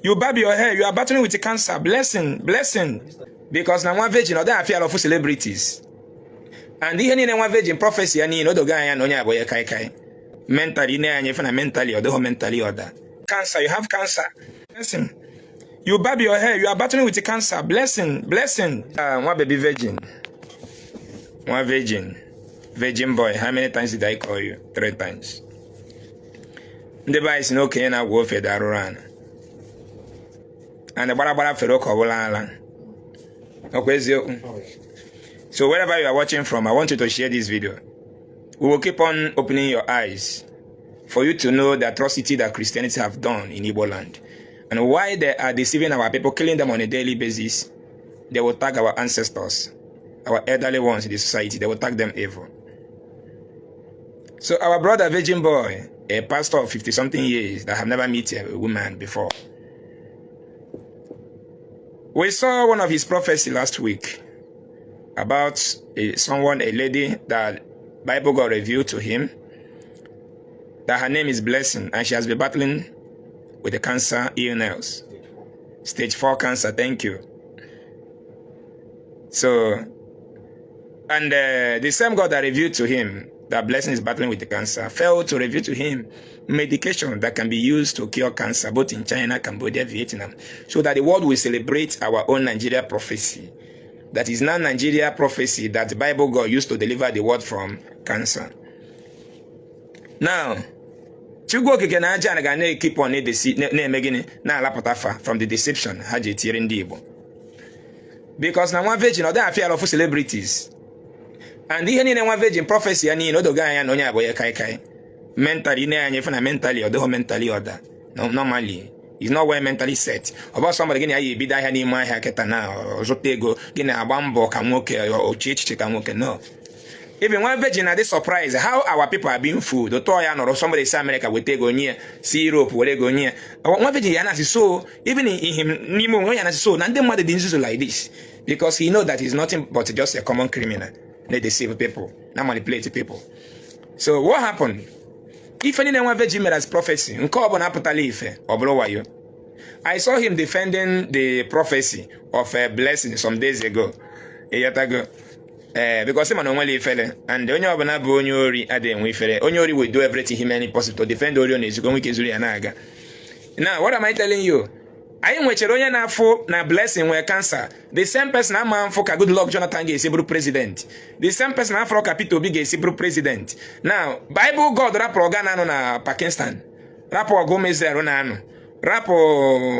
You barb your hair, you are battling with cancer. Blessing, blessing. Because na nwa virgin ọ dịghị afịa ọfụ celebrities. And ihe niile nwa virgin prophecy ya niile o dogo anya na onye abụ ya kai kai. Mentally na anya ife na mentally ọ dịghị mentally ọda. Cancer, you have cancer. Blessing. You barb your hair, you are battling with cancer. Blessing, blessing. Nwa baby virgin. Nwa virgin. Virgin boy, how many times did I call you? Three times. Ndị be anyị si na okenye na-agwa ofe dị arụrụ ana. And gbara gbara fere ụka ọbụla ala. Ọkwa eziokwu. So wherever you are watching from, I want you to share this video. We will keep on opening your eyes for you to know the atrocity that Christianity have done in Igbo land and why they are deceiving our people, killing them on a daily basis. They will tag our ancestors, our elderly ones in the society. They will tag them evil. So our brother Virgin Boy, a pastor of 50 something years that have never met a woman before. We saw one of his prophecy last week about someone, a lady that Bible got revealed to him, that her name is Blessing, and she has been battling with the cancer illness. Stage 4 cancer, thank you. So, and the same God that revealed to him that Blessing is battling with the cancer failed to reveal to him medication that can be used to cure cancer both in China, Cambodia, Vietnam, so that the world will celebrate our own Nigeria prophecy. That is now Nigeria prophecy that the Bible God used to deliver the world from cancer. Now, Chukwu Okike na aja ga na-ekeep on na-eme gịnị na-alapụta fa from the deception ha ji etinyere ndị Igbo. Because na nwa virgin ọ dịghị afịa ọfụ celebrities. And ihe niile nwa virgin prophecy ya niile o dogo anya na onye abụ ya kai kai. Mentally na anya ife na mentally ọ dịghị mentally ọda. Normally is not well mentally set. Ọ bụ somebody gị na ya ebido ahịa n'ime ahịa kịta na ọ zụta ego gị na-agba mbọ ka nwoke ochie echiche ka nwoke no. Even nwa virgin na dị surprise how our people are being fooled. Otu ya nọrọ somebody si America weta ego nye ya, si Europe were ego nye ya. Nwa virgin ya na-asị so even in him n'ime onwe ya na-asị so na ndị mmadụ dị nzuzu like this because he know that he's nothing but just a common criminal. They deceive people, na manipulate people. So what happened? Ife niile nwa virgin mere as prophecy nke ọ bụla apụtala ife ọ bụrụ wayo. I saw him defending the prophecy of a blessing some days ago. Ịghọtago? Ee, because mana onwere ifere and onye ọbụla bụ onye ori adịghị enwe ifere. Onye ori will do everything humanly possible to defend ori ọ na-ezikọ nwe ike zuru ya na-aga. Now, what am I telling you? Anyị nwechara onye na-afụ na Blessing nwere cancer. The same person ama mfụ ka Goodluck Jonathan ga-esi bụrụ president. The same person afọrọ ka Peter Obi ga-esi bụrụ president. Now, Bible God rapụrụ ọga na-anọ na Pakistan, rapụ ọgụ ụmụ Israel na-anọ, rapụ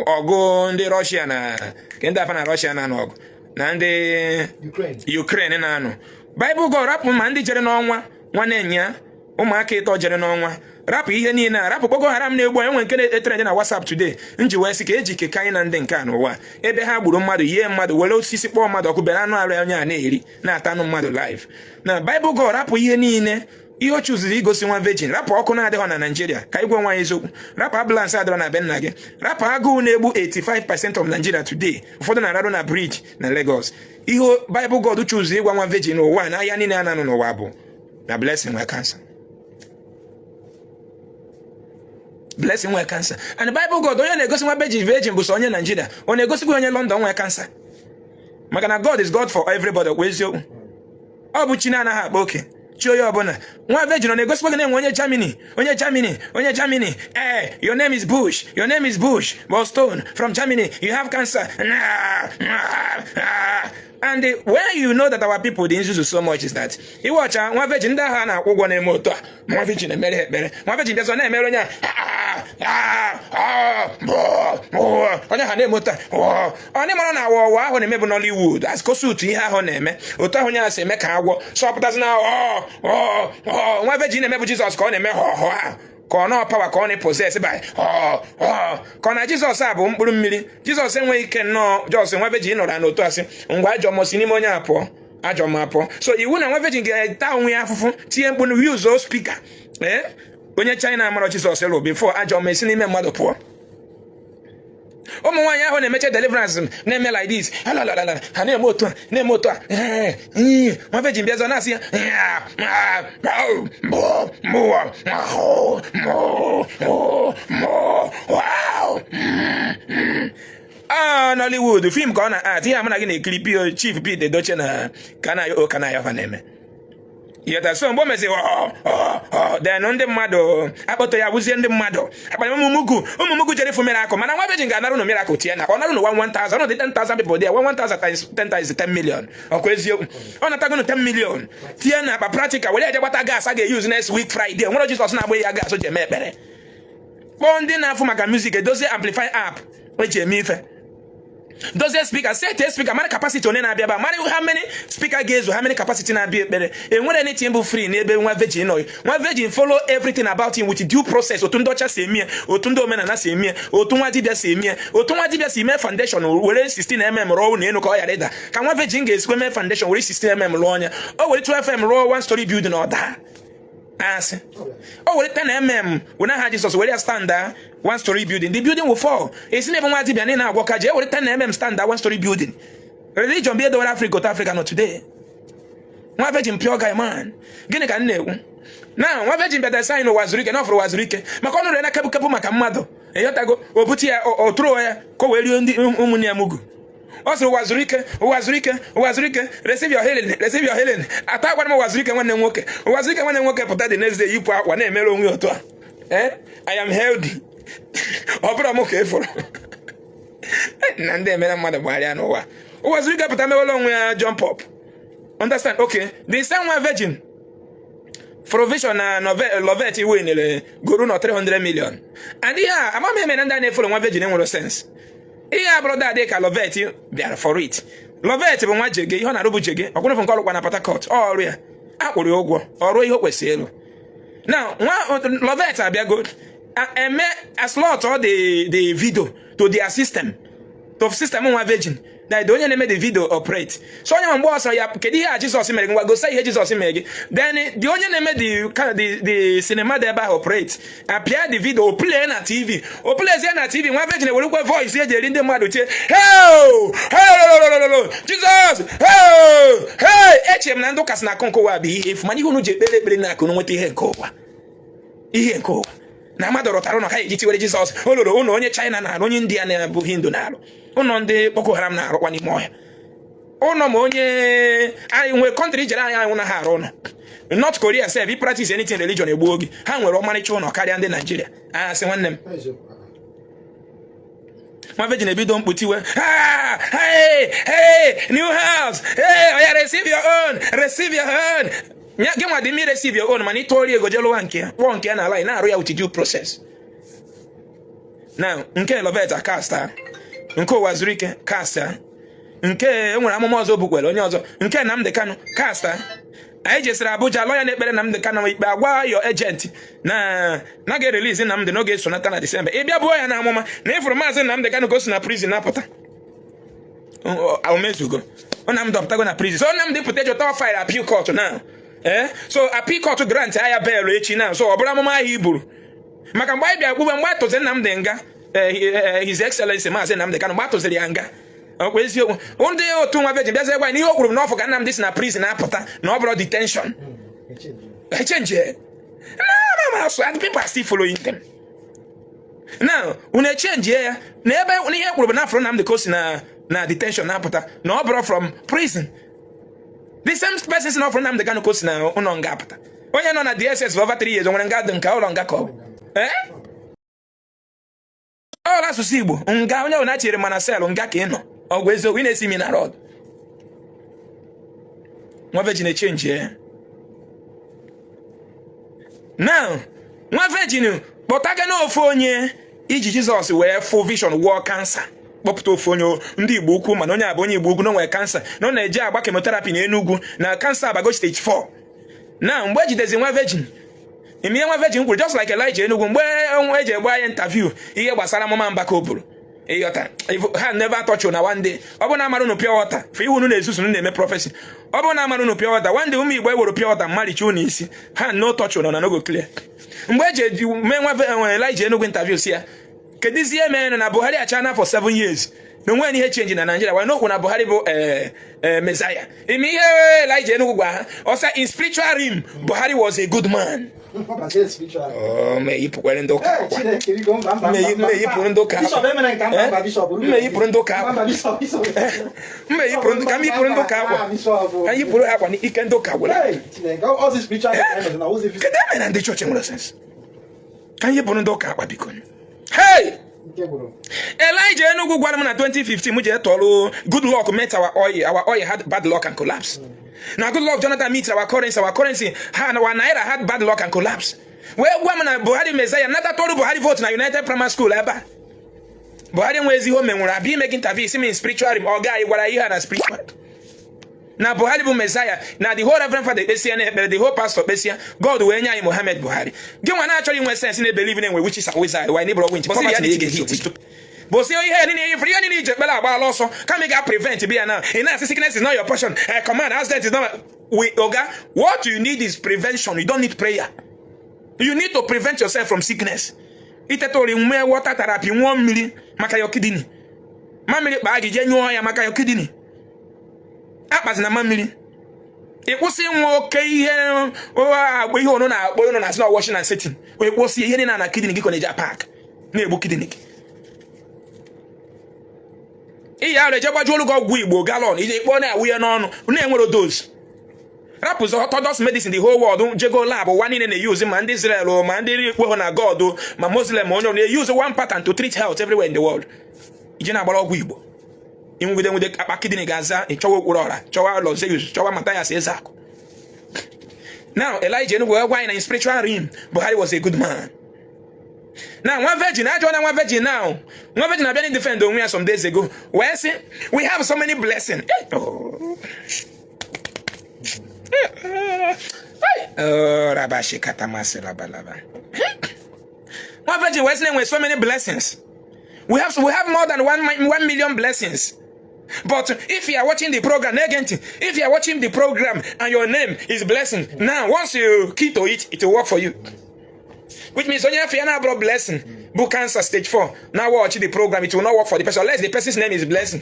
ọgụ ndị Russia na nke ndị afa na Russia na-anọ ọgụ na ndị Ukraine. Ukraine na-anọ. Bible God rapụ ma ndị jere n'ọnwa nwanne nya ụmụaka ịtọ jere n'ọnwa, rapụ ihe niile a, rapụ Boko Haram na-egbu anyị. Enwe nke na-etrend na WhatsApp today nji wee sị ka eji keke anyị na ndị nke a n'ụwa ebe ha gburu mmadụ, yie mmadụ, were osisi kpọọ mmadụ ọkụ, bere anụ arụ onye a na-eri, na-ata anụ mmadụ live. Na Bible God rapụ ihe niile ihe o chụziri igosi nwa virgin, rapụ ọkụ na-adịghọ na Naijiria ka igwe nwaanyị eziokwu, rapụ ambulance adịrọ na be nna gị, rapụ agụụ na-egbu 85% of Nigeria today, ụfọdụ na-ararụ na bridge na Lagos. Ihe Bible God chụziri ịgwa nwa virgin n'ụwa na ahịa niile a na-anọ n'ụwa bụ na Blessing nwee cancer. Blessing nwee cancer. And Bible God onye na-egosi nwa virgin bụ sọ onye Naijiria, ọ na-egosikwa onye London nwee cancer. Maka na God is God for everybody, kwa eziokwu. Ọ bụ chi na-anaghị akpa oke, chi onye ọbụla. Nwa virgin ọ na-egosikwa gị na-enwe onye Germany, onye Germany, onye Germany. Eh, your name is Bush, your name is Bush, Boston from Germany, you have cancer. And when you know that our people dị nzuzu so much is that iweọcha nwa virgin ndị agha na-akwụ ụgwọ na-eme otu a, nwa virgin emere ekpere, nwa virgin bịazọ na-emere onye a, onye ha na-eme otu a, ọ ndị mara na awa ọwa ahụ na-eme bụ Nollywood as kosi otu ihe ahụ na-eme otu ahụ onye a si eme ka agwọ sọpụtazi na nwa virgin na-eme bụ Jizọs ka ọ na-eme họ họ ahụ ka ọ nọ power ka ọ na-possess by ka ọ na Jizọs a bụ mkpụrụ mmiri. Jizọs enweghị ike nnọọ Jọs nwa virgin nọrọ n'otu asị ngwa ajọ mmụọ si n'ime onye a pụọ, ajọ mmụọ apụọ. So iwu na nwa virgin ga-eta onwe ya afụfụ tinye mkpu na use speaker ee onye China amara Jizọs lụ before ajọ mmụọ esi n'ime mmadụ pụọ. Ụmụ nwaanyị ahụ na-emeche deliverance na-eme like this, alalala, ha na-eme otu a, na-eme otu a, nwa virgin bịazọ na-asị ya Nollywood film ka ọ na-act. Ihe amana gị na-ekiri pio Chief Pete Edochie na Kanayo Kanayo fa na-eme. Yọta, so mgbe o meziri, then ndị mmadụ akpọtọ ya, wụzie ndị mmadụ akpanye ụmụmugu ụmụmugu jere ịfụ miracle. Mana nwa virgin ga-anara unu miracle tie na ọ nara unu 1000, ọ dị 10,000 people there, 1000 times 10 times 10 million. Ọkwa eziokwu? Ọ natago unu 10 million tie na akpa practical, were eje gbata gas a ga-use next week Friday. Nwere Jizọs na-agba ya gas o ji eme ekpere. Kpọọ ndị na-afụ maka music, edozie amplify app eji eme ife, dozie speaker, set speaker, mara capacity onye na-abịa ebe a, mara how many speaker ga-ezu, how many capacity na-abịa ekpere. Enwere anything bụ free n'ebe nwa virgin nọ. Nwa virgin follow everything about him with due process, otu ndị ọcha si eme ya, otu ndị omenala si eme ya, otu nwa dibịa si eme ya, otu nwa dibịa si mee foundation were 16 mm rụọ ụlọ elu ka ọ ghara ịda, ka nwa virgin ga-esikwa mee foundation were 16 mm rụọ ọnya. O were 12 mm rụọ one story building, ọ daa. Asị o were 10 mm were aha Jizọs were ya stand one story building, the building will fall. Esi n'ebe nwa dibịa na agwọ ka jee were 10 mm stand one story building. Religion bụ edowere Africa otu Africa nọ today. Nwa virgin, pure guy man. Gịnị ka m na-ekwu na nwa virgin bịara sị anyị na ụwa zuru ike, na ọfụrụ ụwa zuru ike, maka ọ nụrụ ya na kepụ kepụ maka mmadụ ịghọtago. O bute ya, o tụrụ ya ka o wee rie ndị ụmụnne ya mugu. Ọ sịrị, "Ụwa zuru ike, ụwa zuru ike, ụwa zuru ike. Receive your healing, receive your healing." Ata gwara m, "Ụwa zuru ike, nwanne m nwoke, ụwa zuru ike, nwanne m nwoke." Pụta the next day, yipụ akwa, na-emere onwe ya otu a, "Eh, I am healthy." Ọ bụrụ m ka ị fụrụ na ndị emere mmadụ gbagharịa n'ụwa, ụwa zuru ike pụta mewere onwe ya jump up. Understand? Okay, the same nwa virgin provision na Lovet winere goro nọ 300 million. And ihe a ama m eme na ndị a na-efolo nwa virgin enwere sense. Ihe a bụrụ dadị ka Lovet bịara for it. Lovet bụ nwa jege, ihe ọ na-arụ bụ jege. Ọkwụnụfụ nke ọrụkwa na Port Harcourt, ọ ọrụ ya akwụrụ ya ụgwọ ọrụ ihe o kwesịrị ịlụ. Now nwa Lovet abịago eme a slot ọ the video to their system, to system nwa virgin, that the onye na-eme the video operate. So onye ma mgbe ọsọ ya, "Kedu ihe a Jizọs mere gị? Ngwa, gosi ihe Jizọs mere gị." Then the onye na-eme the cinema dị ebe ahụ operate, apịa the video, o play na TV, o playzie na TV. Nwa virgin ewerukwa voice eji eri ndị mmadụ tie, "Hey, hey, Jesus, hey, hey." Eche m na ndị ụka sị na akụ nke ụwa bụ ihe efu, mana ihe unu ji ekpere ekpere na akụ nweta ihe nke ụwa, ihe nke ụwa na mmadụ rụtara ụlọ ha eji tiwere Jizọs ololo ụlọ. Onye China na-arụ, onye India na-abụ Hindu na-arụ ụlọ, ndị Boko Haram na-arụkwa n'ime ọhịa ụlọ. Ma onye anyị nwee country jere anyị anwụ na ha arụ ụlọ. North Korea sef, i practice anything religion, egbuo gị. Ha nwere ọmarịcha ụlọ karịa ndị Naijiria. Asị nwanne m, nwa virgin ebido mkputiwe, "Ah, hey, hey, new house, hey, oya, receive your own, receive your own." Nya gị nwa dị mma, receive your own, mana ịtụọrọ ego jee lụwa nke ya, kpọọ nke ya n'ala, ị na-arụ ya with due process. Now nke Lovet cast, nke ụwa zuru ike cast, nke enwere amụma ọzọ bukwere onye ọzọ, nke Nnamdi Kanu cast. Anyị jesiri Abuja, lawyer na-ekpere Nnamdi Kanu ikpe agwa yo agent na ga-erelease Nnamdi n'oge esonata na Disemba. Ị bịa buo ya na amụma na ịfụrụ maazị Nnamdi Kanu ka o si na prison napụta, o mezugo. Nnamdi ọpụtago na prison. So Nnamdi pụta, eji file appeal court now. Eh, so appeal court grant aya bail echi now. So ọ bụrụ amụma ahụ i buru maka mgbe anyị bịa kwube, mgbe a tụziri Nnamdi nga, His Excellency Maazị Nnamdi Kanu, mgbe a tụziri ya nga, ọkwa eziokwu, ndị otu nwa virgin bịazie gwa anyị na ihe o kwuru n'ọfụ ka Nnamdi si na prison apụta, na ọ bụrụ detention. Echange no, no, no, so and people are still following them now. Unu echange ya na ebe n'ihe kwuru bụ na afọrọ Nnamdi ka o si na detention na-apụta, na ọ bụrụ from prison. The same person si na ọfụrụ Nnamdi Kanu ka o si na ụlọ nga apụta. Onye nọ na DSS for over 3 years, o nwere nga dị nke ụlọ nga ka ọ bụ? Eh? Ọ asụsụ Igbo nga onye ọbụla chere, mana cell nga ka ị nọ. Ọgwụ eziokwu, ị na-esi imi na rod. Nwa virgin echange ya. Now nwa virgin kpọtaga n'ofu onye iji Jizọs wee fụ vision gwọọ cancer. Kpọpụta ofu onye ndị Igbo ukwu, mana onye a bụ onye Igbo ukwu na o nwere cancer, na ọ na-eje agba chemotherapy na Enugu, na cancer abago stage 4. Na mgbe ejidezi nwa virgin ime, ihe nwa virgin kwuru, just like Elijah Enugu, mgbe eji egbe ya interview ihe gbasara amụma Mbaka o buru, ịghọta, ha never touch na one day. Ọ bụrụ na amara unu pure water for ihu unu na-ezuzu, unu na-eme prophecy. Ọ bụrụ na amara unu pure water, one day ụmụ Igbo ewere pure water mmalichi unu isi. Ha no touch na no go clear. Mgbe eji eji mee nwa Elijah Enugu interview, si ya kedizie mere na Buhari achana for 7 years na onwe ihe change na Nigeria, why n'okwu na Buhari bụ Messiah. Ime ihe Elijah Enugu gwa ha, ọ sị in spiritual realm Buhari was a good man. Oh, meyipụkwere ndị ụka akwa. Meyipụrụ ndị ụka akwa. Meyipụrụ ndị ụka akwa. Meyipụrụ ka m yipụrụ ndị ụka akwa. Ka m yipụrụ ha akwa ike ndị ụka gwụla. Kedu eme na ndị chọọchị nwere sense? Ka m yipụrụ ndị ụka akwa biko. Hey! Elijah Enugu gwara m na 2015 m jee tọrọ Goodluck met our oil had bad luck and collapse. Na Goodluck Jonathan meet our currency ha our naira had bad luck and collapse. Wee gwa m na Buhari Messiah nata tọrọ Buhari vote na United Primary School ebe a. Buhari nwe ezi ihe o menwuru abịa ime gị interview si m in spiritual realm ọ gaghị gwara ihe a na spiritual. Na Buhari bụ Messiah na the whole Reverend Father ekpesia na ekpere, the whole pastor kpesia, God wee nye anyị Muhammad Buhari. Gị nwa na-achọrọ inwe sense na-ebelieve na enwe witches and wizards, why n'ịbụrụ winch poverty na ege bụ si ihe niile ifere ihe niile iji ekpere agbaala ọsọ kama ị ga-prevent bịa na ị na-asị sickness is not your portion, command accident is not we. Oga, what you need is prevention. You don't need prayer. You need to prevent yourself from sickness. Iteta ori nwee water therapy, ṅụọ mmiri maka your kidney. Mamịrị kpaa gị, jee nyụọ ya maka your kidney. Akpazina mamịrị. Ị kwụsị ịnwe oke ihe agba ihe onu na-akpọ onu na-asị na washing and setting. Ị kwụsị ihe niile na kidney gị ka ọ na-eji apak na-egbu kidney gị. Iyi arụ eje gbajuo olu gị ọgwụ Igbo gallon ije ikpọ na-awụnye n'ọnụ na-enwero dose. Rapụzi orthodox medicine. The whole world jego lab ụwa niile na-use, ma ndị Israel, ma ndị ikwe na God, ma Muslim, ma onye na-use one pattern to treat health everywhere in the world. Ije na-agbara ọgwụ Igbo inwude nwude akpa kidney ga-aza. Ịchọwa okpuru ọra, chọwa Lozeus, chọwa Mathias Ezeaku. Now Elijah Enugu wee gwa anyị na in spiritual realm Buhari was a good man. Now nwa virgin ajọ na nwa virgin, now nwa virgin abịa defend onwe ya some days ago wee sị we have so many blessings. Oh. Oh, rabashikatamasị labalaba. Nwa virgin wee sị na enwe so many blessings. We have more than 1 million blessings. But if you are watching the program, na-ege ntị, if you are watching the program and your name is Blessing, now once you key to it, it will work for you. Which means onye afọ ya na-abụrụ Blessing bụ cancer stage 4 now watch the program, it will not work for the person unless the person's name is Blessing.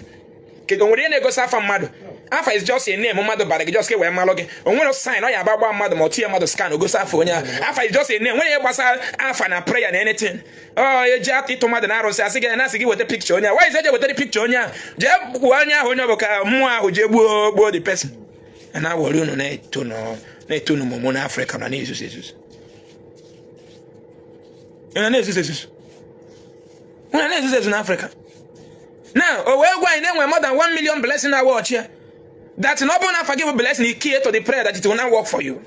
Kedu o nwere ihe na-egosi afa mmadụ? Afa is just a name mmadụ bara gị just ka e wee malụ gị. O nwere sign ọ ya agba gba mmadụ ma ọ tinye mmadụ scan o gosi afa onye ahụ. Afa is just a name. Nwere ihe gbasara afa na prayer na anything. Ọ eji ịtụ mmadụ na arụsị asị gị na-asị gị weta picture onye ahụ. Why is eje wetara picture onye ahụ? Jee gbuo onye ahụ, onye ọ bụ ka mmụọ ahụ jee gbuo gbuo the person. Na awọrị unu na-eto na-eto unu mụmụ n'Afrịka na na-ezuzu ezuzu. Ị na-ezuzu ezuzu. Unu na-ezuzu ezu n'Afrịka. Now, o wee gwa anyị na-enwe more than 1 million blessing na watch ya. That na ọ bụrụ na afa gị bụ Blessing, key to the prayer that it will not work for you.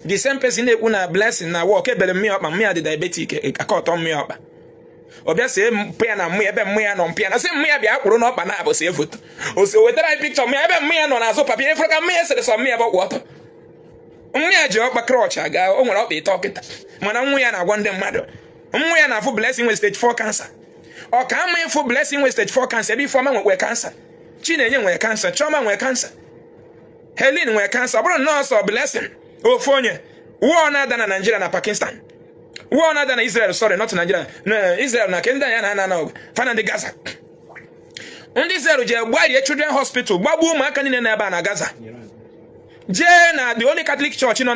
The same person na-ekwu na blessing na work ebere mmiri ọkpa mmiri dị diabetic aka ọtọ mmiri ọkpa. Ọ bịa see mpụ ya na mmụ ya ebe mmụ ya nọ mpụ ya na sị mmụ ya bịa kpụrụ n'ọkpa na abụ see foto. O si o wetara anyị pikchọ mmụ ya ebe mmụ ya nọ n'azụ papa ya efere ka mmụ ya sịrị sọ mmụ ya bụ ọkwụ ọtọ. Mmụ ya ji ọkpa crutch aga, o nwere ọkpa ịtọ kịta mana mmụ ya na-agwọ ndị mmadụ. Mmụ ya na-afụ Blessing nwe stage 4 cancer. Ọ ka mma ịfụ Blessing nwe stage 4 cancer ebe Ifeọma nwekwe cancer, Chinenye nwere cancer, Chioma nwere cancer, Helen nwere cancer. Ọ bụrụ nọọsụ Blessing ofu onye war na-ada na Nigeria na Pakistan, war na-ada na Israel, sorry, not Nigeria, na Israel na ke ndị anya na-ana na ọgụ fana ndị Gaza. Ndị Israel jee gbarie Children Hospital, gbagbuo ụmụaka niile na ebe a na Gaza, jee na the only Catholic Church nọ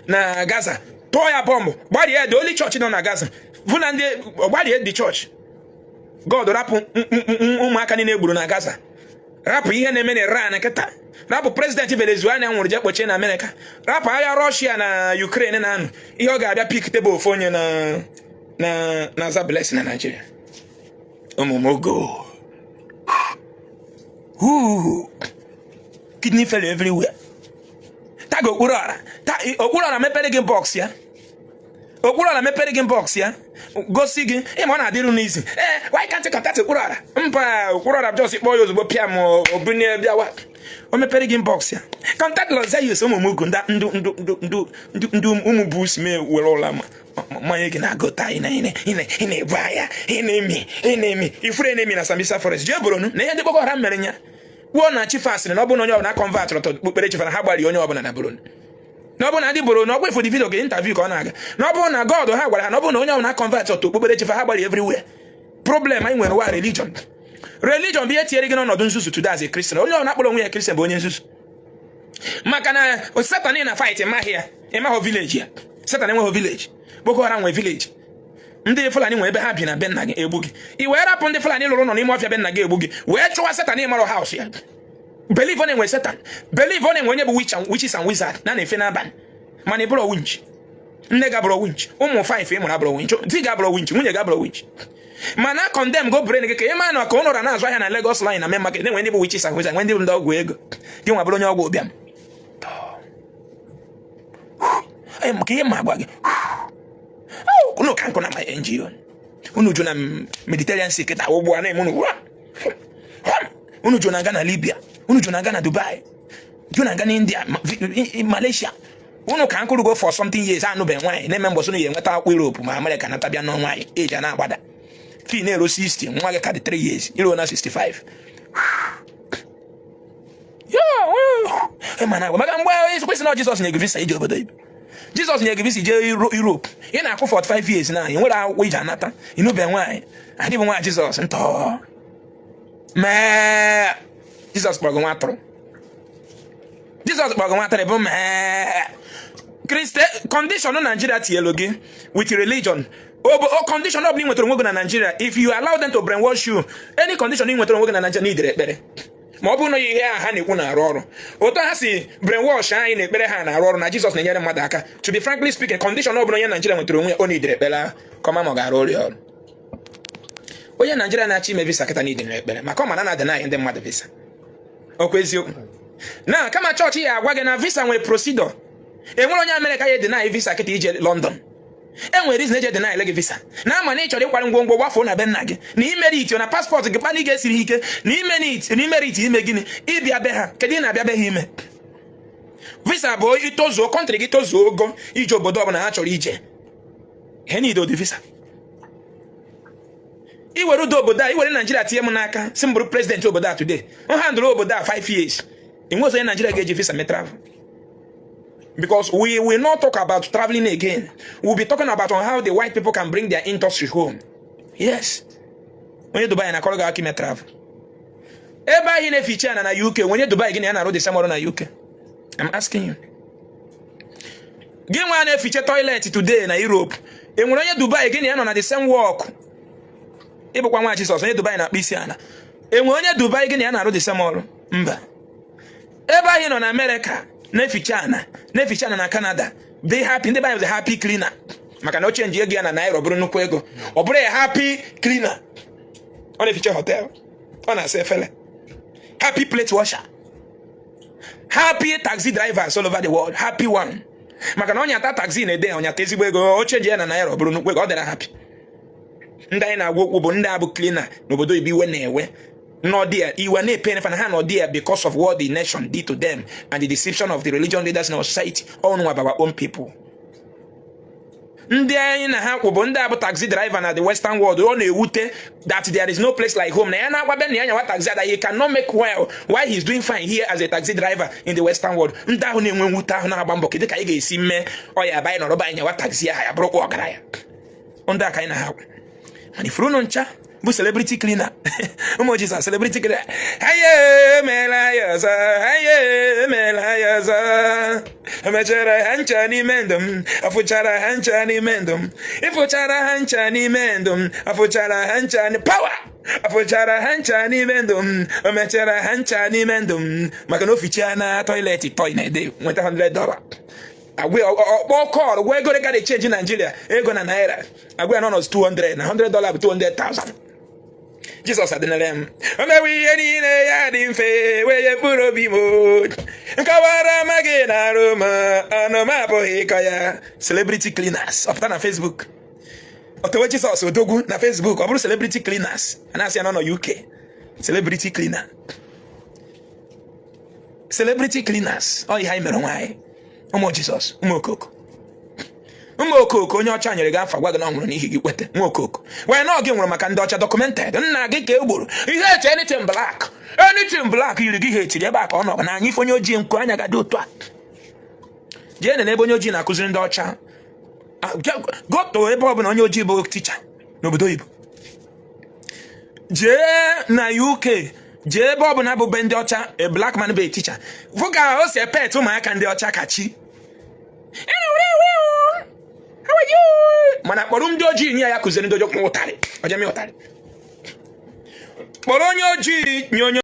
na Gaza tụọ ya bọmbụ, gbarie the only church nọ na Gaza, vụ na ndị gbarie the church. God rapụ ụmụaka niile egburu na Gaza, rapụ ihe na-eme na Iran kịta, rapụ president Venezuela nwụrụ jee kpochie na Amerịka, rapụ agha Russia na Ukraine na-anụ ihe ọ ga-abịa pick tebụl ofu onye na na-aza Blessing na Nigeria. Ụmụmogo kidney failure everywhere. Taga okpuru ọra, okpuru ọra mepere gị box ya, okpuru ọra mepere gị box ya, gosi gị ịma ọ na-adịrụ n'izi. Ee, why can't you contact okpuru ọra? Mba, okpuru ọra just kpọọ ya ozugbo, pịa m obunie bịawa o mepere gị box ya. Contact Lozayus. Ụmụmogo ndị ndụ ndụ ndụ ndụ ndụ ndụ ụmụ bus mee were ụla mmanya gị na-agụta ị na-ebu agha ị na-emi ị na-emi ifuru na-emi na Sambisa Forest. Jee boronu na ihe ndị Boko Haram mere ya kwuo na chief asịrị na ọ bụrụ na onye ọbụla convert rọtọ okpukperechi fa na ha gbari onye ọbụla na Borno, na ọ bụrụ na ndị Borno ọgwa ifo video ga interview ka ọ na-aga, na ọ bụrụ na God ha gwara ha na ọ bụrụ na onye ọbụla convert ọtọ okpukperechi fa ha gbari everywhere. Problem anyị nwere wa religion. Religion bụ ihe tinyere gị n'ọnọdụ nzuzu today as a Christian. Onye ọbụla kpọrọ onwe ya Christian bụ onye nzuzu, maka na Satan na fight ịmaghị ya, ịmaghị village ya. Satan enweghị village. Boko Haram nwe village. Ndị Fulani nwe ebe ha bi na be nna gị egbu gị. I wee rapụ ndị Fulani lụrụ ụlọ n'ime ọfịa be nna gị egbu gị, wee chụwa Satan ịmarọ house ya. Believe ọ na-enwe Satan, believe ọ na-enwe onye bụ witch and witches and wizard na na-efe n'abalị. Mana ị bụrụ winch, nne gị abụrụ winch, ụmụ 5 ị mụrụ abụrụ winch, di gị abụrụ winch, nwunye gị abụrụ winch. Mana condemn go brain gị ka ị maa na ka ụnụ ra na-azụ ahịa na Lagos line na main market, na-enwe ndị bụ witches and wizard, nwe ndị bụ ndị ọgwụ ego. Gị nwa bụrụ onye ọgwụ ụbịam. Maka ihe ma agwa gị, unu ka nkụ na my NGO, unu ju na Mediterranean Sea kịta, ụgbọ a na-eme unu. Unu ju na nga na Libya, unu ju na nga na Dubai, ju na nga na India, Malaysia. Unu ka nkụrụ go for something years anụbeghị nwaanyị na-eme mbọsị unu ya enweta akwụkwọ Europe ma Amerịka nata bịa nụọ nwaanyị. Eji a na-agbada fi na-ero 60, nwa gị ka dị 3 years, iruo na 65. Mana agwa maka mgbe kwesịrị na Jizọs nye gị visa ije obodo ibe, Jizọs nye gị visa ije Europe, ị na-akwụ 45 years na ị nwere akwụkwọ iji anata, ịnụbe nwaanyị adị bụ nwa Jizọs ntọ mee. Jizọs kpọrọ gị nwa atụrụ, Jizọs kpọrọ gị nwa atụrụ bụ mee Christian condition Nigeria tinyelu gị with religion. O condition ọ bụla ị nwetara onwe gị na Nigeria, if you allow them to brainwash you, any condition ị nwetara onwe gị na Nigeria n'idere ekpere, ma ọ bụrụ na ihe a ha na-ekwu na-arụ ọrụ, otu ha si brainwash anyị na ekpere ha na-arụ ọrụ, na Jizọs na-enyere mmadụ aka, to be frankly speaking, condition ọ bụla onye Nigeria nwetara onwe ya, ọ na-idere ekpere ahụ kọma ma ọ ga-arụ ọrụ ya ọrụ. Onye Naijiria na-achọ ime visa kịta n'idere ekpere, maka ọ ma na na-adịna ndị mmadụ visa. Okwu eziokwu na kama chọọchị ya agwa gị na visa nwere procedure. Enwere onye Amerịka ya edeny visa kịta ije London? Enwere reason eji edeny gị visa na ama na ị chọrọ ịkwara ngwongwo gbafuo na be nna gị, na imere iti na passport gị kpana ị ga-esiri ike, na imere iti ime gịnị ịbịa be ha. Kedu ị na-abịa be ha ime? Visa bụ itozuo country gị, tozuo ogo ije obodo ọbụla ha chọrọ ije, ha need the visa. Iwere udo obodo a, iwere Naijiria tinye m n'aka, si m bụrụ president obodo a today, m handle obodo a 5 years, enwe onye Naijiria ga-eji visa me travel, because we will not talk about traveling again. We'll be talking about on how the white people can bring their industry home. Yes, onye Dubai na-akọrọ gị aka ime travel ebe ahụ ị na-efiche ana na UK, onye Dubai gị na ya na-arụ the same ọrụ na UK? I'm asking you. Gị nwa na-efiche toilet today na Europe, enwere onye Dubai gị na ya nọ na the same work? Ịbụkwa nwa Jizọs, onye Dubai na-akpọ isi ala, enwere onye Dubai gị na ya na-arụ the same ọrụ? Mba. Ebe ahụ ị nọ na Amerịka na-eficha ana na Canada, dey happy, ndị be happy cleaner, maka na o change ego ya na naira, ọ bụrụ nnukwu ego, ọ bụrụ ya happy cleaner, ọ na-eficha hotel, ọ na-asa efere, happy plate washer, happy taxi drivers all over the world, happy one, maka na ọ nyata taxi na-ede ọnyata ezigbo ego, o change ya na naira, ọ bụrụ nnukwu ego, ọ dịra happy. Ndị anyị na-agwa okwu bụ ndị abụ cleaner n'obodo oyibo. Iwe na-ewe nọ there, iwe na-epe na ha nọ there because of what the nation did to them and the deception of the religion leaders in our society, all know about our own people. Ndị anyị na ha kwụ bụ ndị abụ taxi driver na the western world. Ọ na-ewute that there is no place like home, na ya na-agwa be na ya nyawa taxi, that he cannot make well while he's doing fine here as a taxi driver in the western world. Ndị ahụ na-enwe mwute ahụ na-agba mbọ, kedu ka anyị ga-esi mee ọ ya aba anyị nọrọ be anyị nyawa taxi ahụ, ya bụrụkwa ọgaranya? Ndị a ka anyị na ha kwụ. Mana ifuru unu ncha bụ celebrity cleaner, ụmụ Jizọs, celebrity cleaner, anyị emeela ya ọzọ, anyị emeela ya ọzọ, emechara ha ncha n'ime ndụ m, afụchara ha ncha n'ime ndụ m, ịfụchara ha ncha n'ime ndụ m, afụchara ha ncha power, afụchara ha ncha n'ime ndụ m, o mechara ha ncha n'ime ndụ m. Maka na o fichaa na toilet toy na-ede nweta $100, agwa ọkpọ call, gwa ego ka na-echange Naijiria ego na naira, agwa ya nọ 200 na $100 bụ 200,000. Jizọs adịnara m, o mewe ihe niile ya dị mfe wee mkpụrụ obi m nkọwara amaghị na arụ m ọnụ m abụghị ịkọ ya. Celebrity cleaners ọpụta na Facebook, otewe Jizọs odogwu na Facebook, ọ bụrụ celebrity cleaners, a na-asị ya nọ nọ UK, celebrity cleaner, celebrity cleaners. Ọ ihe anyị mere nwaanyị, ụmụ Jizọs, ụmụ okoko, ụmụ okoko. Onye ọcha nyere gị afa, gwa gị na ọ nwụrụ n'ihi gị, kwete. Nwa okoko wee na ọ gị nwụrụ maka ndị ọcha, documented nna gị ka e gburu. Ihe eche anything black, anything black yiri gị, ha etiri ebe a ka ọ nọ n'anya. Ife onye ojii nkụ anya ga-adị otu a, jee nene ebe onye ojii na-akụziri ndị ọcha. Go to ebe ọbụla onye ojii bụ teacher n'obodo oyibo, jee na UK, jee ebe ọbụla bụ be ndị ọcha, a black man bụ a teacher, fụ ka o si epet ụmụaka ndị ọcha ka chi. Mana kpọrọ ndị ojii nye ya, kụziere ndị ojii ụtarị, ọjọọ ụtarị. Kpọrọ onye ojii nye onye